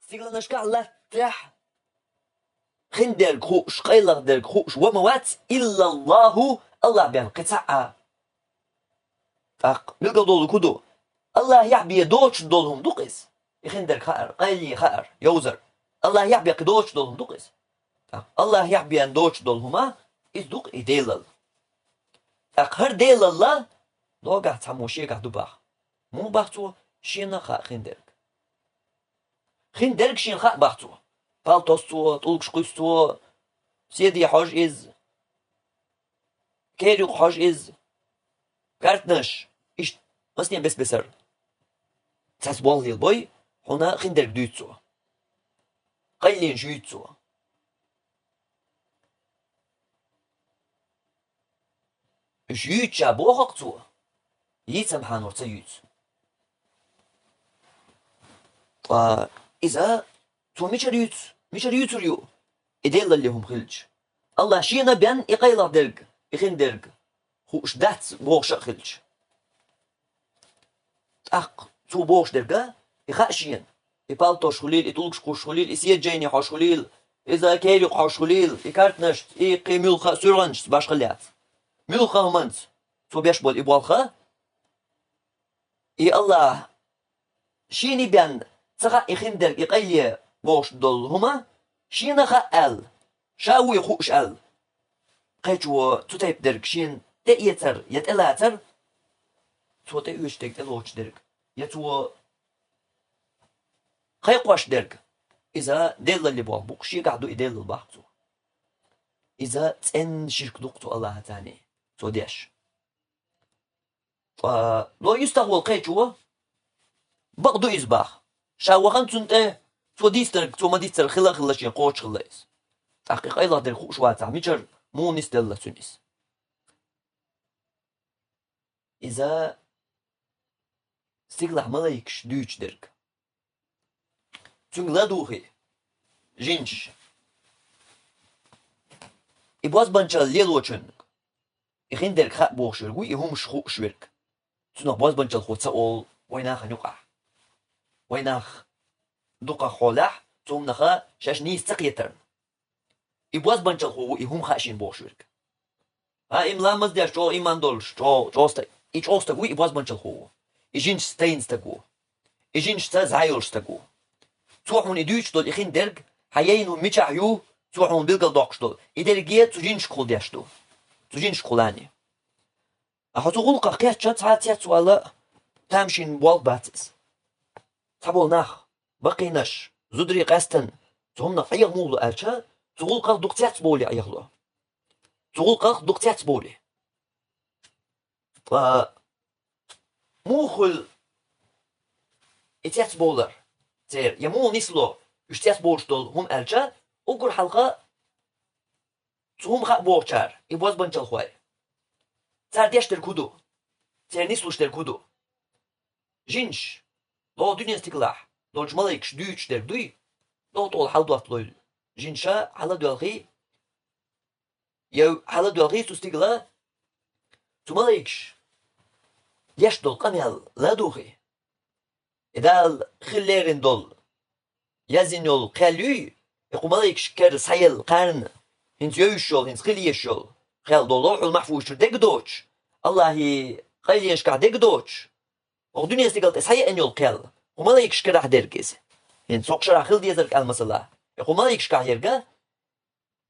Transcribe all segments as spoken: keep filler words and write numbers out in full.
Стигланашкахь латтехь хиндерг хууш, къайлахдерг хууш ва ма вац, иллаллаху, Аллах бен кхин цхьа а. ТӀаккха билгал долу хӀун ду? Аллахьехь бен доцуш долу хӀума ду-кх иза. И хиндерг хаар, къайле хаар, йовзар. Аллахьехь бен кхин доцуш долу хӀума ду-кх иза. ТӀаккха Аллахьехь бен доцуш долу хӀума, иза ду-кх и Делал. ТӀаккха хӀара Делалла нагахь цхьаммо шегахь ду баха. Муха баха цо? Шена хаьа хиндерг. Хиндерг шена хаьа баха цо. Палтос цо, тӀулгаш кхуьссу цо, седе хьожу иза, керюкъа хьожу иза, картанаш, иштта массане бес-бесара. Цхьацца болх лелабой, хьуна хиндерг дуьйцу цо. Къайленаш юьйцу цо. Уьш юьйцуш боху-кх цо, йийцам хьанор ца юьйцу. Ткъа иза цо мичара юьйцу, мичара юьйцур ю, и Делалле хӀума хилча? Аллах шена бен и къайлагӀдерг, и хиндерг хууш дац бохуш а хилча. ТӀаккха цо бохуш дерг а, и хаьа шена, и палтош хуьлийла, и тӀулгаш кхуссуш хуьлийла, и седа жайни хьожуш хуьлийла, иза керюкъа хьожуш хуьлийла, и картанаш, и кхин муьлхха а суьргӀанашца башха лаьцна. Муьлхха а хӀуманца цо беш болу и болх а, и Аллах шена бен ца хаьа и хиндерг, и къайле бохуш долу хӀума, шена хаьа аьлла, ша вуй хууш аьлла, кхечо цу тайпа дерг шена тӀеэцар я тӀелацар, цо тӀеоьцуш дерг, тӀелоцуш дерг, я цо кхайкхош дерг, иза Делалле болх бу-кх, шегахь ду и Делал баха цо. Иза цӀена ширк ду-кх цу Аллахьаца цо деш. Ткъа ло юьстах волу кхечо, бакъ ду иза баха. Ша вахана цунна тӀе, цо дийцинарг, цо ма-дийццара хилла а хилла, шена кхочуш хилла иза. ТӀаккха и къайлагӀдерг хууш вацахь, мичара, муха нисделла цуьнан иза? Иза стигалахь малайкаш дуьйцуш дерг. Цуьнга ладугӀу жинаш. И бозбанчалла лелочунна и хиндерг хаьа бохуш верг вуй, и хӀумаш хууш верг. Цунах бозбанчалхо ца олу вайн нахана юкъахь. Вайн нах дукхах хьолахь, цу хӀуманах шаьш нийса ца кхетарна. И бозбанчалхо ву и хӀума хаьа шена бохуш верг. А, и ма ламаз деш, чӀогӀа иман долуш, чӀо-, чӀогӀа стаг. И чӀогӀа стаг вуй и бозбанчалхо ву. И жинашца тайна стаг ву. И жинашца зӀе йолуш стаг ву. Цо хьуна и дуьйцуш долу и хиндерг, хьан яйна хӀума мичахь ю, цо хьуна билгалдоккхуш долу, и дерриге цу жинашкахула деш ду. Цу жинашкахула. А хьо цу гӀуллакхах кхетча, цхьа а цецвала, тамашийна болх бац иза. Цхьаболу нах, баккхийнаш, зударий къаьстина, цу хӀуманах Ӏехалур ду аьлча, цу гӀуллакхах дукха цецбовлий Ӏехало. Цу гӀуллакхах дукха цецбовлий. Ткъа муха хуьлу и цецбовлар церан, я муха нисло уьш цецбовлуш долу хӀума аьлча, уггар хьалха цу хӀума хаьа бохучара, и бозбанчалхой. Цара деш дерг хӀун ду? Церан нислуш дерг хӀун ду? Жинаш, догӀу дуьнен стигалахь долчу малайкаш дуьйцуш дерг дуй, догӀу тӀехула хьаладотталой жинаша, хьаладоьлхий, я хьаладоьлхий цу стигала, цу малайкаш еш долу къамел ладугӀий. И Дала хила лерина долу, яздина йолу кхел юй, и кху малайкаш керла схьаелла кхарна, хӀинца йовзуш йолу, хӀинца хила езаш йолу кхел долу Ловхьул-Махьфуза чуьра дерг доцуш, Аллахьан къайленашкахь дерг доцуш, оха дуьнен стигала тӀе схьаеана йолу кхел, кху малайкаш карахь дерг иза. ХӀинца хӀокху шарахь хила дезарг аьлла масала, и кху малайкашкахь ерг а,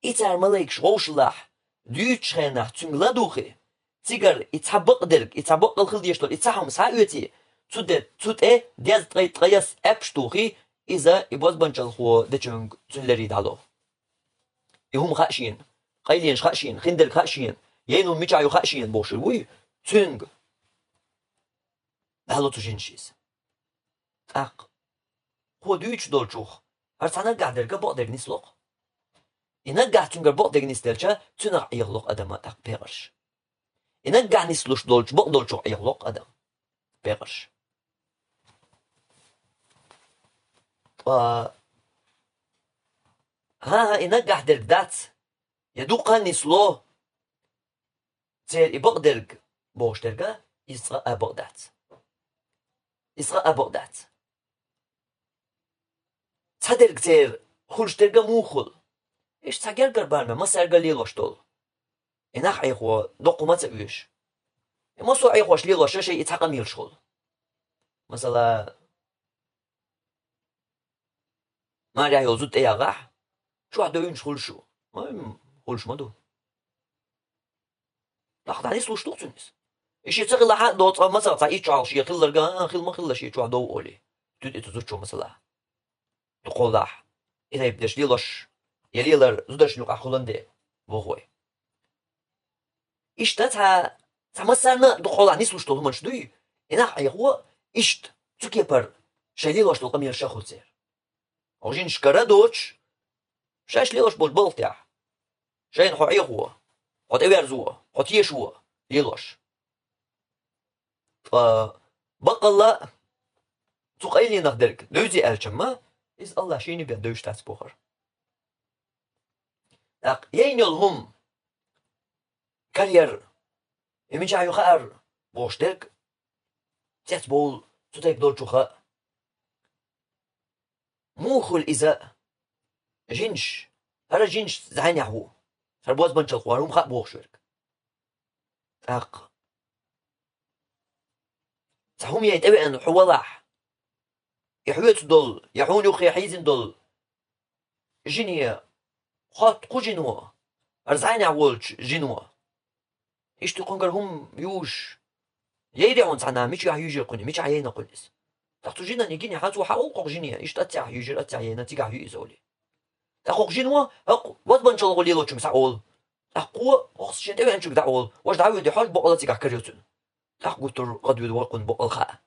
и цара малайкаш вовшаллахь дуьйцучу хенахь цуьнга ладугӀий, цигара и цхьа бакъдерг, и цхьа бакъдерг хила дезаш долу и цхьа хӀума схьа а оьций, цу де, цу тӀе дезткъе ткъаясса аьшпаш тухий, иза и бозбанчалхо дечуьнга цуьнан лерий дӀало. И хӀума хаьа шена, къайленаш хаьа шена, хиндерг хаьа шена, яйна хӀума мичахь ю хаьа шена бохуш вуй, цуьнга дӀало цу жинаш иза. ТӀаккха кхо дуьйцуш долчух хӀара цхьа наггахь дерг а бакъдерг нисло-кх. И наггахь цуьнгара бакъдерг нисделча, цуьнах Ӏехало-кх адам а тӀаккха, пекъарш. И наггахь нислуш долчу бакъдолчух Ӏехало-кх адам, пекъарш. Ткъа хӀан-хӀа, и наггахь дерг дац, я дукха нисло, церан и бакъдерг бохуш дерг а, иза цкъа а бакъ дац. Иза цкъа а бакъ дац. цхьа дерг церан хуьлуш дерг а муха хуьлу? Иштта цхьа гергара барамехь массаьрга а лелош долу. И нах Ӏехо доккха ма ца оьшу. И массо а Ӏехош лелош шайн и цхьа къамелаш хуьлу. Масала, марехь йолу зуда тӀеягӀахь, чохь девнаш хуьлуш ю. Ой, хуьлуш ма ду. Нах дӀанислуш ду-кх цуьнан иза. И шен ца хилахь а доцу, ма ца, цхьа иччохь шен хилларг а, хила ма хилла шен чохь дов олий. Туьду и цу зудчо масала. Дукхоллахь, и тайпа дерш лелош, я лелар зударшна юкъахь хуьлан де, боху вай. Иштта цхьа, цхьа массарна а дукхоллахь нислуш долу хӀуманаш дуй, и нах Ӏехо, иштта, цу кепара шайн лелош долу къамелаш а хуьлу церан. Хьо жинашкара а доцуш, шаьш лелош болчу балха тӀехь. Шайна хьо Ӏехо, хьо тӀеверзо, хьо тешо, лелош. Ткъа баккъалла а цу къайленах дерг девзи аьлча-м, иза АллахӀа шена бен девзаш дац бохура. ТӀаккха яйна йолу хӀума карьер, и мичахь ю хаьара бохуш дерг, цецбовла цу тайпа долчуха. Муха хуьлу иза? Жинаш, хӀара жинаш зӀенехь ву, хӀара бозбанчалхо, хӀара хӀума хаьа бохуш верг. ТӀаккха цхьа хӀума яйна тӀевеана хьо валахь, и хьоьца долу, я хьуна юххе хьийзина долу жине, хотта кху жино, хӀара зӀенехь волчу жино. Иштта кхуьнгара хӀума юзуш, яйри хьуна цхьанна, мичахь юьйжира кхуьнан, мичахь яйна кхуьнан иза? ТӀаккха цу жинан и гинехь цо хьан олу кху жине, иштта аццехь юьйжира, аццехь яйна, цигахь юьй иза олий. ТӀаккха кху жино, хӀокху бозбанчалхо лелочуьнга схьаолу. ТӀаккха кхо, хӀокху шен тӀевеанчуьнга дӀаолу, важа дӀавоьду, хьожа бакъала цигахь карайо цуьнан. ТӀаккха гуттар а гӀадвоьду вай кхунна бакъала хаьа.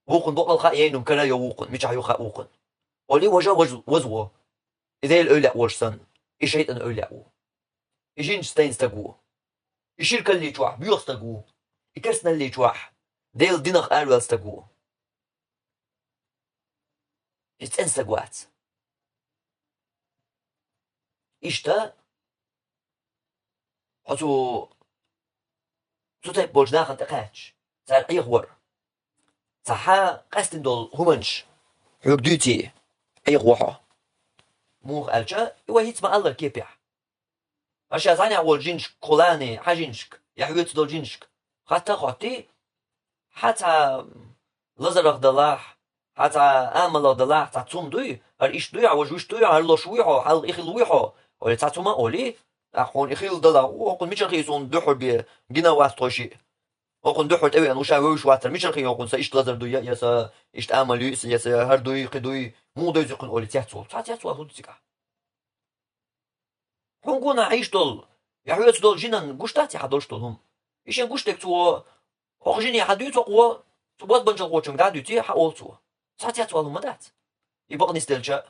Вукхунна бакъала хаьа, яйна хӀума карайо вукхунна, мичахь ю хаьа вукхунна. Олий важа, важ-, вазво. И Делан эвлаяъ волуш санна, и шайтӀан эвлаяъ ву. И жинаш стайна стаг ву. И ширкаллий чохь боьха стаг ву. И керстаналлий чохь Делан динах араваьлла стаг ву. И цӀена стаг вац. Иштта, хьо цу, цу тайпа болчу нахана тӀекхаьчча, цара Ӏехавар. Цхьа къаьстина долу хӀуманаш хьоьга дуьйций, Ӏехаво хьо. Муха аьлча, и вай хӀинца ма-аллара кепехь. Аш ша зӀенехь волу жинашка, кху лани, хьан жинашка, я хьоьца долу жинашка хатта а хоттий, хьан цхьа лазарах далахь, хьан цхьа амалах далахь, цхьа цум дуй, хӀара иштта дуй, хьан важа вуьш дуй, хӀара лош вуй хьо, хьалха и хилла вуй хьо, олий цхьа цума а олий, тӀаккха хьуна и хилла далахь, о, хӀокхунна мичара хи суна дуьхьал бе, гина вац тхойшиъ. ХӀокхунна дуьхьал тӀевеана, уьш ша вевзаш вацара, мичара хи хӀокхунна, сан иштта лазар дуй, я, я сан иштта амал юй, я сан хӀара дуй, кхин дуй, муха девзи хьуна олий цецволу. Цхьа цецвала хӀун ду цигахь? Хьуна гонахь хьийзаш долу, я хьоьца долу жинан гуш дац и хьан долуш долу хӀума? И шен гуш дерг цо, хӀокху жине хьан дуьйцу хӀокхо, цу бозбанчалхочуьнга дӀа а дуьйций, хьан олу цо. Цхьа цецвала хӀума дац. И бакъ нисделча.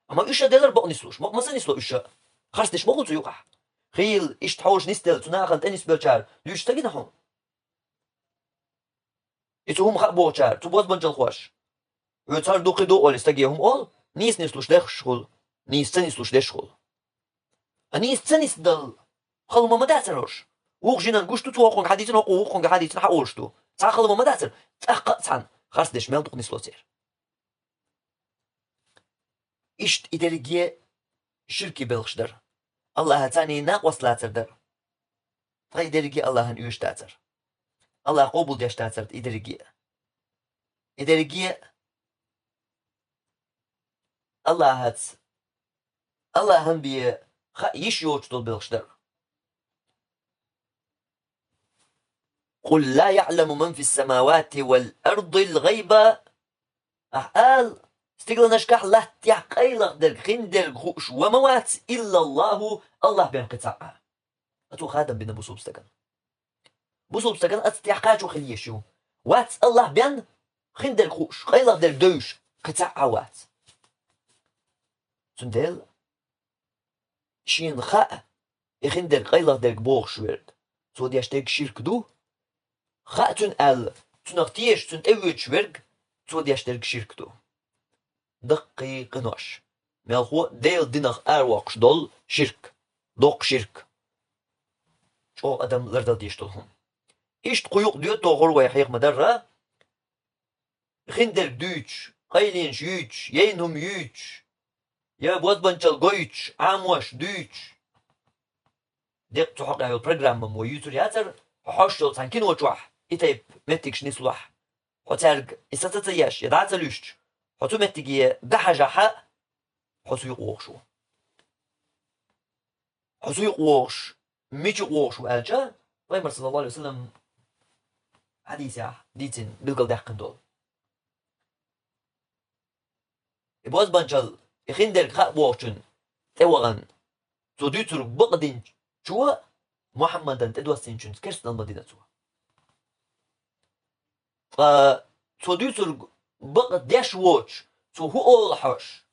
Амма уьш а делара бакъ нислуш, бакъ ма ца нисло уьш а. Харц деш ма хуьлу цу юкъахь. Хийла иштта хьовш нисделла, цу нахана тӀе нисбелчара дуьйцуш ца гина хьуна? И цу хӀума хаа бохучара, цу бозбанчалхоша. Вуьйцу хӀара ду, кхин ду олий стаге хӀума олу, нийса нислуш деш хуьлу, нийса ца нислуш деш хуьлу. А нийса ца нисдала, хала ма ма дацара хӀорш. Вукху жинан гуш ду, цо хӀокхуьнга хьадийцина, хӀокхо вукхуьнга хьадийцина, хьан олуш ду? Цхьа хала ма ма дацара, тӀаккха а цхьаьна харц деш мел дукха нисло церан. Иштта и дерриге ширки белхаш дара. Аллахьаца царний накъост лацар дара. Ткъа и дерриге Аллахьан оьшуш дацар. Аллахьа къобалдеш дацар и дерриге. И дерриге Аллахьаца, Аллахьан бен хаа йиш йоцуш долу белхаш дара. «Къул ла яӀламу ман фис-самавати вал ардил гӀайба». Ахьа ала, стигланашкахь, латтехь къайлаха дерг, хиндерг хууш ва ма вац, иллаллаху, Аллахь бен кхин цхьа а. Ацу хадам бина бусулба стагана. Бусулба стагана ацу тӀехь кхачо хила еш ю. Вац Аллахь бен хиндерг хууш, къайлаха дерг девзаш, кхин цхьа а вац. Цундела шена хаьа, и хиндерг, къайлаха дерг бохуш верг, цо деш дерг ширк ду. Хаьа цуьнан аьлла, цунах теша, цунна тӀевоьдуш верг, цо деш дерг ширк ду. Даккхий къинош. Мелхо а Делан динах аравоккхуш долу ширк. Доккха ширк. ЧӀогӀа адам лардала дезаш долу хӀума. Иштта кху юкъа доьттур вай хьеха ма-дарра, хиндерг дуьйцуш, къайленаш юьйцуш, яйна хӀума юьйцуш, я бозбанчал гойтуш, Ӏамош дуьйцуш. Декъа цу хьокъехь йолу программа мо юьйцур яцара, хьо хьоьжуш йолу цхьана кино чохь и тайпа меттигаш нислахь, хьо цаьрга и саца ца еш, я дӀа а ца луьстуш, хьо цу меттиге дӀахьажахь а, хьо цу юкъа вогӀуш ву. Хьо цу юкъа вогӀуш, мича юкъа вогӀуш ву аьлча, Пайхамар, саллаллаху Ӏалайхи ва саллам, хьадисехь дийцина билгалдаьккхина долу. И бозбанчал, и хиндерг хаа бохучун тӀе вахана, цо дуьйцург бакъдинчо Мухьаммадан тӀедоссийначуьнца керстанал ма дина цо. Ткъа цо дуьйцург бакъдеш воцуш, цо хӀун олу хьожуш,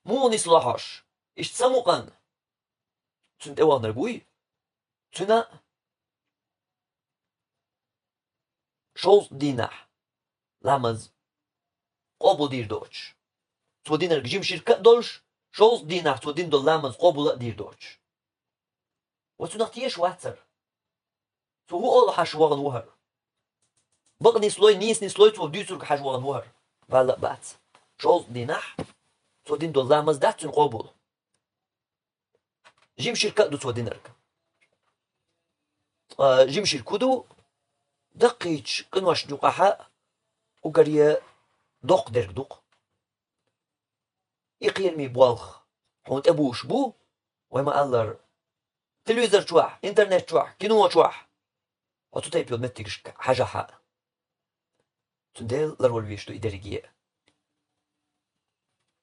муха нисло хьожуш, иштта самукъана цуьнан тӀе ваханарг вуй, цуьнан шовзткъа дийнахь ламаз къобалдийр доцуш. Цо динарг жима ширк а долуш, шовзткъа дийнахь цо дина долу ламаз къобал а дийр доцуш. Ва цунах теша вацара. Цо хӀун олу хьожуш вахана ву хӀара? Бакъ нислой, нийса нислой цо дуьйцург хьожуш вахана ву хӀара? Валла а бац. Шовзткъа дийнахь цо дина долу ламаз дац цуьнан къобал. Жима ширк а ду цо динарг. Ткъа жима ширк хӀун ду? Даккхийчу къиношна юкъахь а уггаре доккха дерг ду-кх. И кхераме болх хьуна тӀебуьйш бу, вай ма-аллара, телевизор чохь, интернет чохь, кино чохь. Хьо цу тайпа йолу меттигашка хьажахь а. Цундела ларвала везаш ду и дерриге а.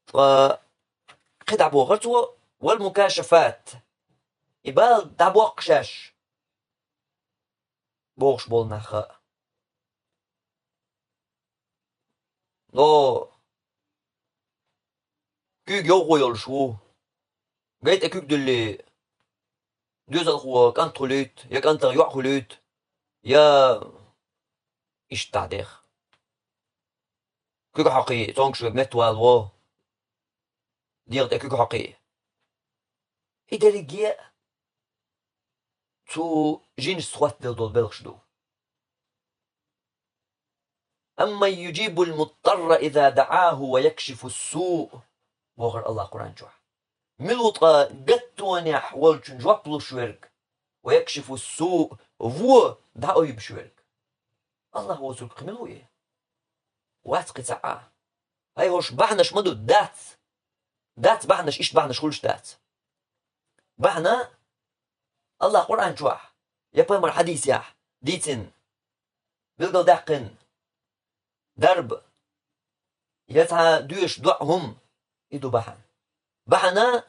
Ткъа кхин дӀабохура цо: «Вал мукашафат». И бала дӀабоккху шаьш бохуш болу нах а. Но куьйга йовхо йолуш ву. Гай тӀе куьг дуьллий, доьзалхо кӀант хуьлуьйту, я кӀантана йоӀ хуьлуьйту, я иштта дӀа деха. Куьг хьокхий, цомгуш верг меттавала во. ДегӀа тӀе куьг хьокхий. И дерриге а цу жинашца хӀоттаделла долу белхаш ду. «Амман южибул муттарра иза даӀаху ва якшифус суъ», бохура Аллах Къуръан чохь. Мила ву ткъа гаттонехь волчун жоп луш верг, «ва якшифус суъ», вон дӀаойбуш верг? Аллах воцург кхин мила ву и? Вац кхин цхьа а. ХӀай, хӀорш бахьанаш ма ду, дац. Дац бахьанаш, иштта бахьанаш хуьлуш дац. Бахьана Аллах Къуръан чохь, я пайхамар хьадисехь дийцина, билгалдаьккхина, дарба, я цхьа доьшуш доӀа хӀума, и ду бахьана. Бахьана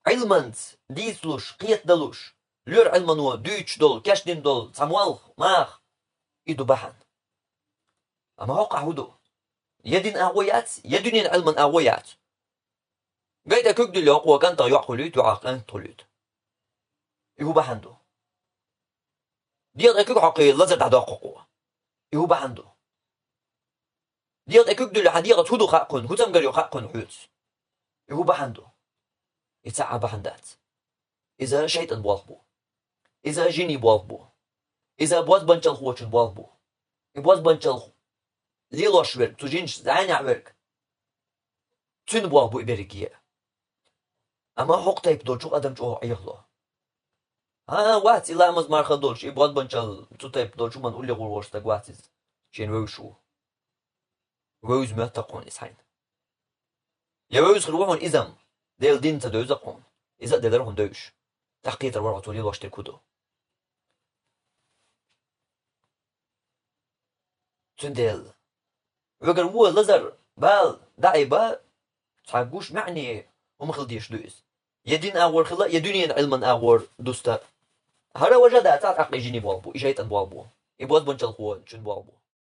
Ӏилманца дийцалуш, кхетадалуш, лоьран Ӏилмано дуьйцуш долу, кечдина долу цхьа молха, маха, и ду бахьана. Амма хӀокхахь хӀун ду? Я дин агӀо яц, я дуьненан Ӏилман агӀо яц. Гай тӀе куьг дуьллий, хӀокхо кӀантана йоӀ хуьлуьйту, йоӀах кӀант хуьлуьйту. И хӀун бахьана ду? ДегӀа тӀе куьг хьокхий, лазар дӀадоккху хӀокхо. И хӀун бахьана ду? ДегӀа тӀе куьг дуьллий, хьан дегӀаца хӀун ду хаьа кхунна, хӀун цамгар ю хаьа кхунна хьоьца? И хӀун бахьана ду? И цхьа а бахьана дац. Иза шайтӀан болх бу. Иза жинийн болх бу. Иза бозбанчалхочун болх бу. И бозбанчалхо лелош верг, цу жинаш зӀенехь верг, цуьнан болх бу и берриге а. Амма хӀокху тайпа долчух адам чӀогӀа Ӏехало. ХӀан, вац и ламаз марха долуш, и бозбанчал цу тайпа долчу хӀуманна уллехула волуш стаг вац иза. Шена вевзаш ву. Вевза моьтту-кх хьуна иза хьайна. Я вевза хир ву хьуна иза-м, Делан дин ца девза-кх хьуна. Иза а делара хьуна девзаш. ТӀаккха кхетар вара хьо цо лелош дерг хӀун ду. Цундела вегар вон лазар, бала, даӀий бан, цхьа гуш маьӀне хӀума хила дезаш ду иза. Я дин агӀор хила, я дуьненан Ӏилман агӀор дуста. ХӀара важа дац, тӀаккха и жинийн болх бу, и шайтӀан болх бу, и бозбанчалхочун болх бу.